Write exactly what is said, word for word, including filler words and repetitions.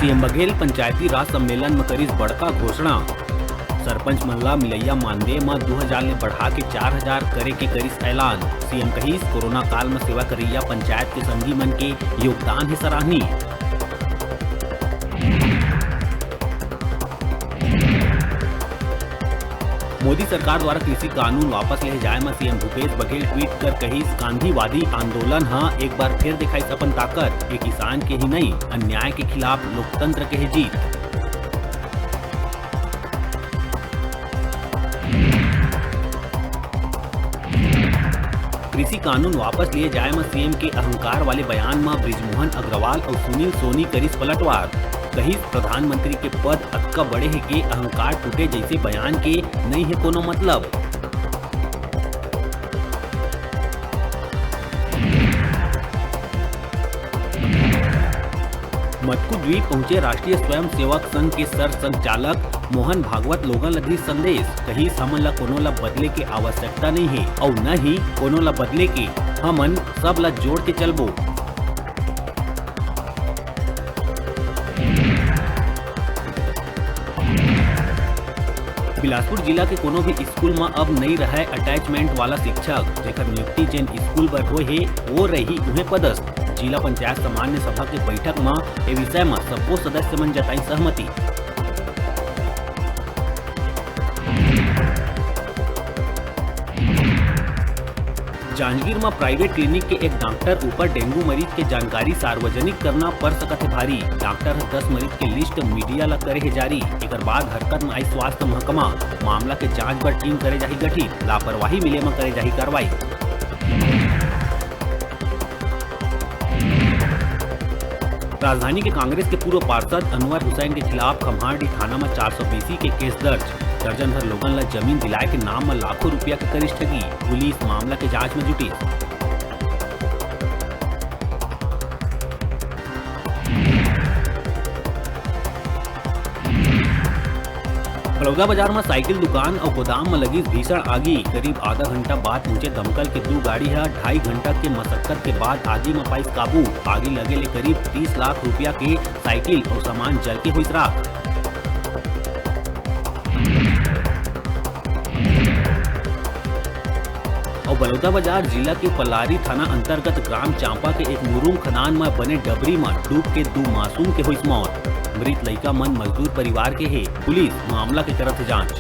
CM Baghel पंचायती राज सम्मेलन म करिस बड़का घोषणा। सरपंच मन ला मिलइया मानदेय म दू हजार ले बढ़ा के चार हजार करे के करिस ऐलान। सीएम कहिस, कोरोना काल म सेवा करइया पंचायत के संगी मन के योगदान हे सराहनीय। मोदी सरकार द्वारा कृषि कानून वापस ले जाए म सीएम भूपेश बघेल ट्वीट कर कहिस, गांधीवादी आंदोलन ह एक बार फिर दिखाइस अपन ताकत। ये किसान के ही नहीं, अन्याय के खिलाफ लोकतंत्र के ही जीत। कृषि कानून वापस लिए जाए म सीएम के अहंकार वाले बयान म बृजमोहन अग्रवाल अउ सुनील सोनी करिस पलटवार। कहिस, प्रधानमंत्री के पद अतका बड़े हे के अहंकार टूटे जैसे बयान के नइ हे कोनो मतलब। मटकू द्वीप पहुंचे राष्ट्रीय स्वयंसेवक संघ के सर संचालक मोहन भागवत लोगन ल दिस संदेश। कहिस, हमन ल कोनो ल बदले के आवश्यकता नइ हे अउ न ही कोनो ल बदले के, हमन सब ल जोड़ के चलबो। बिलासपुर जिला के कोनो भी स्कूल म अब नइ रहय अटैचमेंट वाला शिक्षक, जेकर नियुक्ति जेन स्कूल बर होए हे, वो रही उहें पदस्थ। जिला पंचायत सामान्य सभा के बैठक म ए विषय म सब्बो सदस्य मन जताई सहमति। जांजगीर म प्राइवेट क्लिनिक के एक डॉक्टर ऊपर डेंगू मरीज के जानकारी सार्वजनिक करना पड़ सकत हे भारी। डॉक्टर ह दस मरीज के लिस्ट मीडिया ल करे हे जारी। एकर बाद हरकत म आई स्वास्थ्य महकमा। मामला के जांच बर टीम करे जाही गठित। लापरवाही मिले म करे जाही कार्रवाई। राजधानी के कांग्रेस के पूर्व पार्षद अनवर हुसैन के खिलाफ खम्हारडीह थाना म चार सौ बीसी के केस दर्ज। दर्जन भर लोगन ल जमीन दिलाए के नाम म लाखों रुपया के करिस ठगी। पुलिस मामला के जांच म जुटिस। बलौदाबाजार म साइकिल दुकान अउ गोदाम म लगिस भीषण आगी। करीब आधा घंटा बाद पहुंचे दमकल के दू गाड़ी ह ढाई घंटा के मशक्कत के बाद आगी म पाइस काबू। आगी लगे ले करीब तीस लाख रुपया के साइकिल अउ सामान जल के होइस राख। अउ बलौदाबाजार जिला के पलारी थाना अंतर्गत ग्राम चांपा के एक मुरुम खदान म बने डबरी म डूब के दू मासूम के होइस मौत। मृत लइका मन मजदूर परिवार के हे। पुलिस मामला के करत हे जांच।